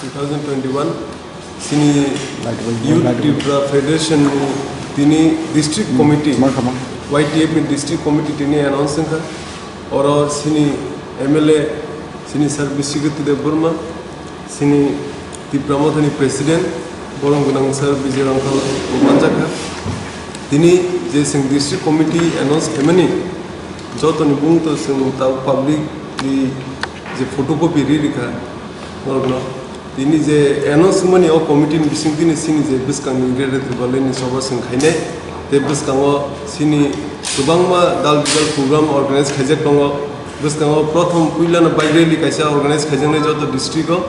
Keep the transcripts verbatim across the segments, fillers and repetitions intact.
Two thousand twenty-one sini Youth Tripura Federation ni tini district committee, Y T F ni district committee tini announce wngkha. Oro sini M L A, sini Sir Biswajit Debbarma, sini Tipra Mothani president, borom gwnang Sir Bijay Rangkhal manjakha. Tini je sing district committee announce khaimani, jotoni bung to sing ta public ni je photocopy ri rikha norokno. Tini je eno swngmani o committee ni bising tini sini je bwskang ni Greater Tipraland ni soba swng khainai, tei bwskango sini kwbangma dal bidal program organize khaijak tongo. Bwskango prothom puilano bike rally kaisa organize khaijaknai joto district o,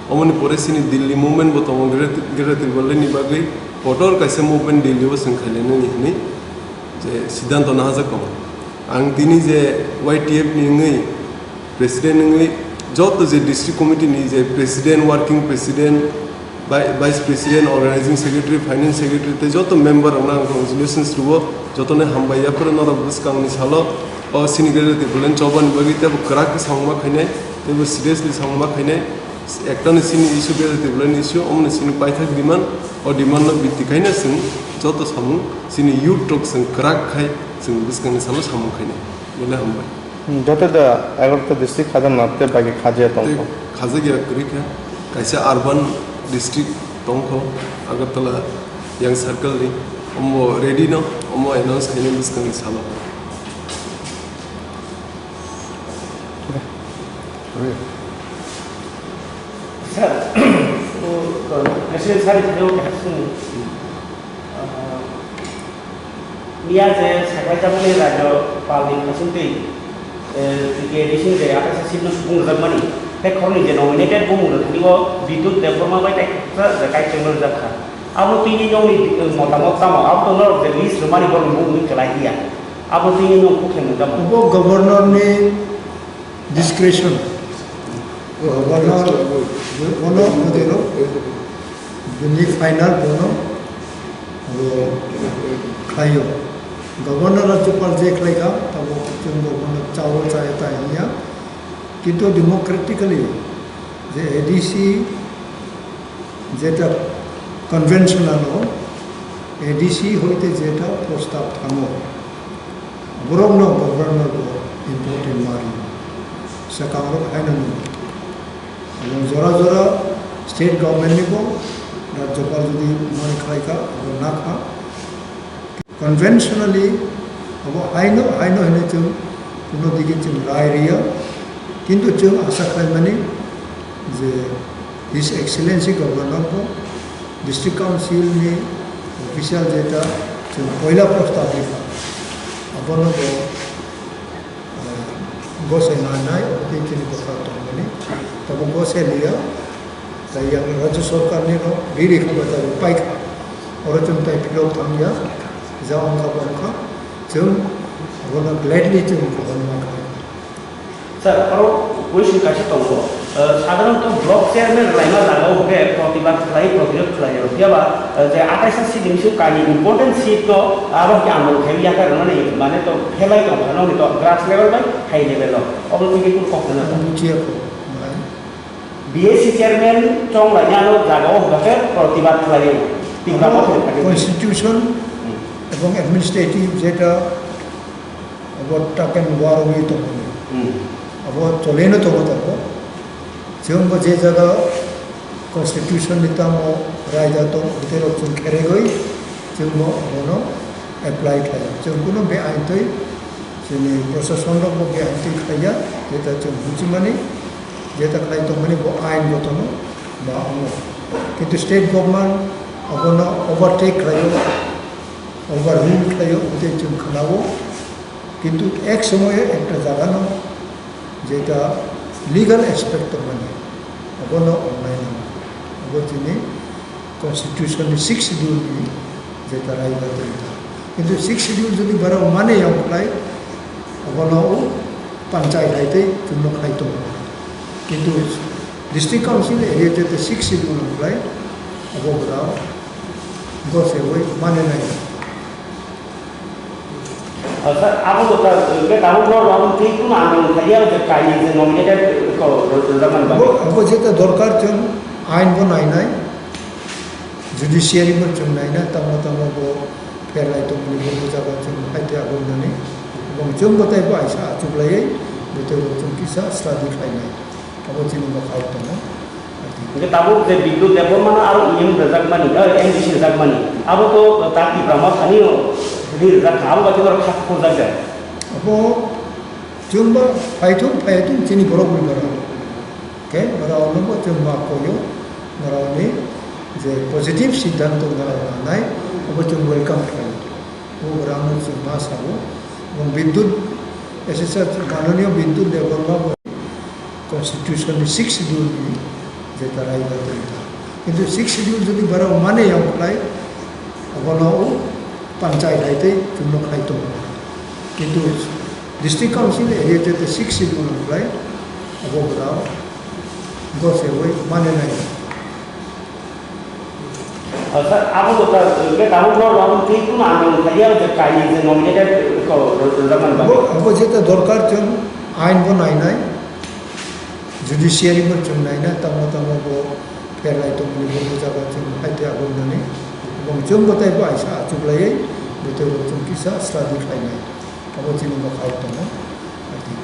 omoni pore sini Delhi movement bo tongo Greater, Greater Tipraland ni bagwi kotor kaisa movement Delhi o swng khailainani hinwi je siddhanto nahajak tongo. Ang tini je Y T F ni wngwi president wngwi joto je district committee ni je president, working president, vi-, vice president, organizing secretary, finance secretary tei joto member rokno ang congratulations rwo, jotono hambai yaphuru norok bwskangni salo o sini Greater Tipraland chobani bagwi teibo kwrak khe samungma khainai, teibo seriously samungma khainai. Ekta ni sini issue Greater Tipraland issue, omo ni sini paithak demand, o demand no bitti khaina chwng joto samung sini youth rok chwng kwrak khai chwng bwskangni salo samung khainai. Belai hambai. Hmm, joto da egarota district khajak na tei bagi khajya tong Tei kho. Khajak ya kwrwi kha, kaisa urban district tong kho, Agartala yang circle ni, omo ready no, omo announce khaina bwskangni salo. Sir, o, o, President sir, ni thani o kaisa swngmung. Ah, miya je sakhlaijakmani Rajyapal ni khasingtwi, eh, T K A D C ni je ataisa seat no supung rwjakmani, tei khoroknwi je nominated bumung rwthani o Bidut Debbarma bai tei kha je kaitor no rwjak kha. Abo twi nini nokni, eh, motamot tamo? Abo to norok je list rwmani borokni mung wngwi kwlai ya. Abo twi nini nok khe mung tamo? Abo governor ni discretion. Bono, bono, bono, bini final bono, abo khlaio. Governor Rajyapal je khlaikha, tabo chwng governor chao chaya ta hiya. Kintu democratically je A D C jeta conventional o A D C hoite jeta prostab thango, borokno governor bo important ma rio. Swkang rok haino nung. Aboni jora jora state government ni bo Rajyapal jodi mani khlai kha, abo na kha. Conventionally, abo haino, haino hinwi chwng kuno digi chwng rai riya. Kintu chwng asa khlaimani je His Excellency Governor bo District Council ni official jeta chwng poila prostab rikha, abono bo gosai nai nai, obo tei chini bwkha tongmani. Tabuk gosai liya, tai yang Rajya Sarkar ni no riri kha bai tabuk pai kha. Oro chwng tai phirok thang ya, ja ong kha bo ong kha. Chwng abono gladly chwng grohon ma kha. Sir, aro question kaisa tongo. Eh, sadharanto block chairman rwlaima jagao hwnkhe protibad khlai, protirod khlai rw. Phiya ba, eh, je ataisa seat ni bising kainwi important seat to abo hwnkhe ang rwkhe yakar rwnani mane to phelai tong kha, nokni to grass level bai high level o. Obo twi khe kunu kok rwna. Ang bujiya kho, bai. B A C chairman chong lainani ano jagao hwnkhe protibad khlai. Tipra Abo motha ni thani. Constitution Hmm. Ebong administrative jeta abo taken warwi tongmani. Hmm. Abo choleno tongo tabuk. Chwng bo je jaga constitution ni tamo raida tong, bwtwi rok chwng kheregwi chwng bo abono apply khlai. Chwng kuno be ain twi chini proshasonrokbo beain twi khlaiya, jeta chwng buchimani, jeta khlai tongmani bo ain gotono ba wngo. Kintu state government abono overtake khlaio, overrule khlaio, tei chwng khwnao. Kintu ek somoyo ekta jagano jeta legal aspect tongmani, abono wngnai nango. Abo chini Constitution ni sixth schedule ni jeta rai ba tei ta. Kintu sixth schedule jodi bara mane ya khlai, abono o panchayat hai tei chwngno khlai tongo. Kintu district council area jeta sixth schedule khlai, abo bara gose oi mane nai. Sir, abo to ta, be tabuk no, abo twi kuno ang thaiya je kaini je nominated ko, ko, ko, Abo, abo jeta dorkar chwng Ain bo nainai, judiciary bo chwng nainai, tamo tamo bo pherlai tongmani bo bujago chwng hai tei abo wngnani. Bo chwng bo tei bo aisa achuklaiwi bo tei bo chwng kisa study khlainai. Abo chini bwkhao tongo. Hingke tabuk je Bidyut Debbarma no aro E M rwjakmani, eh, M D C rwjakmani, abo to ta Tipra Motha ni ri rwjak kha, abo bai khe norok kha khorjak de. Abo chwng ba phaithung, phaithung chini borok ni borok. Khe borok no bo chwng ma koyo, borok ni je positive siddhanto borok nanai, abo chwng welcome khlai. O borok no chwng ma sao, bo Bidyut, S S R, Mananiya Bidyut Debbarma bo Constitution ni sixth schedule ni je tarai ba tongta. Kintu sixth schedule jodi borok mane yang khlai, abono o panchayat hai tei chwngno khlai tongo. Kintu district council area te te sixth schedule khlai, abo borok gose oi mane nai. Sir, abo to ta, be tabuk no, abo tei kuno andolon khlaiya, je kaini je nominated ko, rwjakmani bagwi. Abo, abo jeta dorkar chwng ain bo nainai, judiciary bo chwng nainai, tamo tamo bo pherlai tongmani bo bujago chwng hai tei abo wngnani. Bo chwng bo tei bo aisa achuklaiwi bo tei bo chwng kisa study khlainai. Abo chini bwkhao tongo.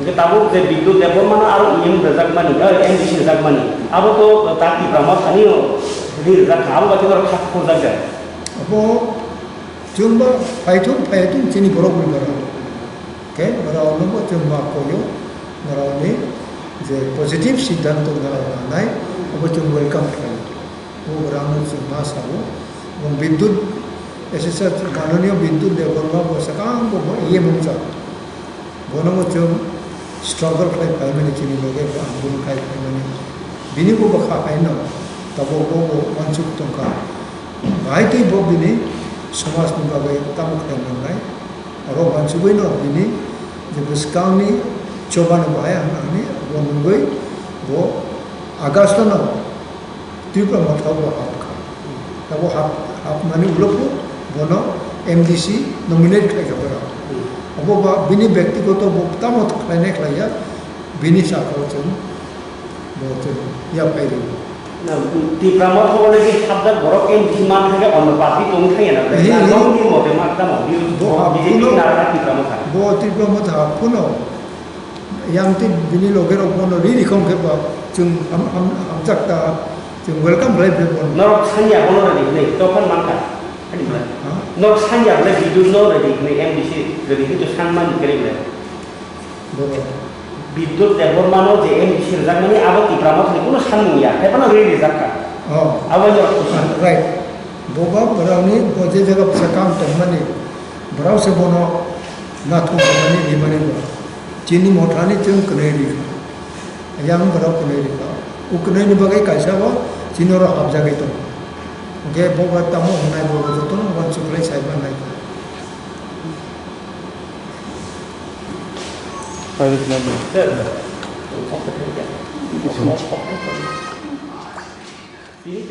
Hingke tabuk je Bidyut Debbarma no aro E M rwjakmani, eh, M D C rwjakmani, abo to ta Tipra Motha ni ri rwjak kha, abo bai khe norok kha khorjak de. Abo chwng ba phaithung, phaithung chini borok ni borok. Khe borok no bo chwng ma koyo, borok ni je positive siddhanto borok nanai, abo chwng welcome khlai. O borok no chwng ma sao, bo Bidyut, S S R, Mananiya Bidyut Debbarma bo swkang bo, bo E M wngkha. Bono bo chwng struggle khlai phaimani chini loge bo andolon khai phaimani. Bini bo bwkha haino tabuk bo, bo uansuk tongkha. Bahai tei bo bini somaj ni bagwi tamo khlai nangnai. Oro uansugwi no bini je bwskangni choba no bahai ang ani bo nugwi bo August no Tipra Motha bo hapkha. Abo hap, hapmani ulo phu bono M D C nominate khlaikha borok. Abo ba bini byaktigoto bo tamo khlainai khlaiya, bini sakao chwng bo chwng yaphai rw. Na, Tipra Motha already hapjak borok M D C man thangkhe onno party tong thangya na, Hi, na hi. Nongni mote ma tamo, Bo hap B J P kuno, na Tipra Motha. Bo Tipra Motha hap kuno. Yang tei bini loge rok bono ri rikhong khe ba chwng ham-, ham-, hamjak ta, chwng welcome khlai phi bono. Norok sanya bono ready hwnwi, tokon mankha. Ani bwlai. Ha? Norok sanya bwlai Bidyut no ready hwnwi M D C ready hwnwi to sanmani kwrwi bwlai. Bono. Bidyut Debbarma no je M D C rwjakmani abo Tipra Motha ni kuno sanmung ya, hai phano ri rijak kha. Oh. Abo norok kusa. Right. Bo ba borokni bo je jaga bwsa kam tongmani, borok se bono nathok hwnmani rimani bo. Chini mothani chwng kwnwi ri kha. Yang borok kwnwi ri kha. O kwnwini bagwi kaisa bo chini oro hapjagwi tongo. Hwnkhe bo ba tamo hwnai bo jotono uansuk khlai sai mannai kha. Tini